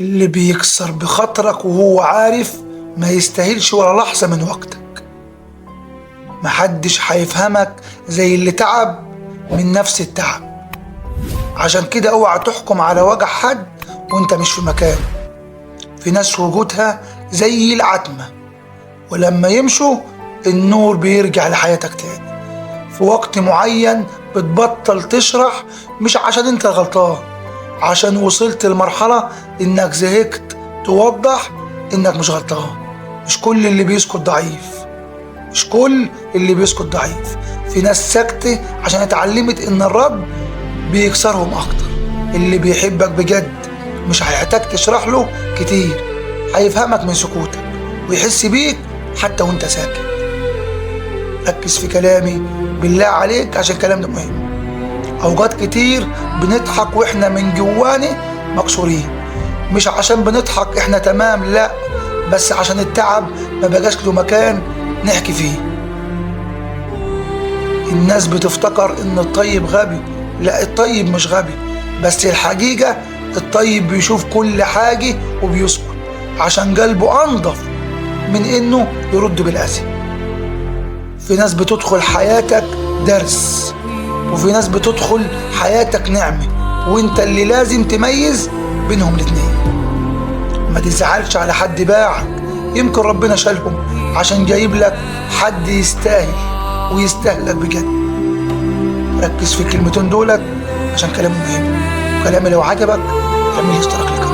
اللي بيكسر بخاطرك وهو عارف ما يستاهلش ولا لحظة من وقتك. محدش هيفهمك زي اللي تعب من نفس التعب. عشان كده اوعى تحكم على وجع حد وانت مش في مكانه. في ناس وجودها زي العتمة، ولما يمشوا النور بيرجع لحياتك تاني. في وقت معين بتبطل تشرح، مش عشان انت غلطان، عشان وصلت لمرحلة انك زهقت توضح انك مش غلطان. مش كل اللي بيسكت ضعيف، مش كل اللي بيسكت ضعيف. في ناس ساكتة عشان اتعلمت ان الرد بيكسرهم اكتر. اللي بيحبك بجد مش هيحتاج تشرح له كتير، هيفهمك من سكوتك ويحس بيك حتى وانت ساكت. ركز في كلامي بالله عليك عشان الكلام ده مهم. اوقات كتير بنضحك واحنا من جواني مكسورين، مش عشان بنضحك احنا تمام، لا، بس عشان التعب ما بقاش له مكان نحكي فيه. الناس بتفتكر ان الطيب غبي، لا، الطيب مش غبي، بس الحقيقة الطيب بيشوف كل حاجة وبيسكت عشان قلبه انضف من انه يرد بالاذى. في ناس بتدخل حياتك درس، وفي ناس بتدخل حياتك نعمة، وانت اللي لازم تميز بينهم الاتنين. ما تزعلش على حد باعك، يمكن ربنا شالهم عشان جايب لك حد يستاهل ويستاهلك بجد. ركز في الكلمتين دولت عشان كلام مهم، وكلامي لو عجبك اعمل اشتراك للقناة.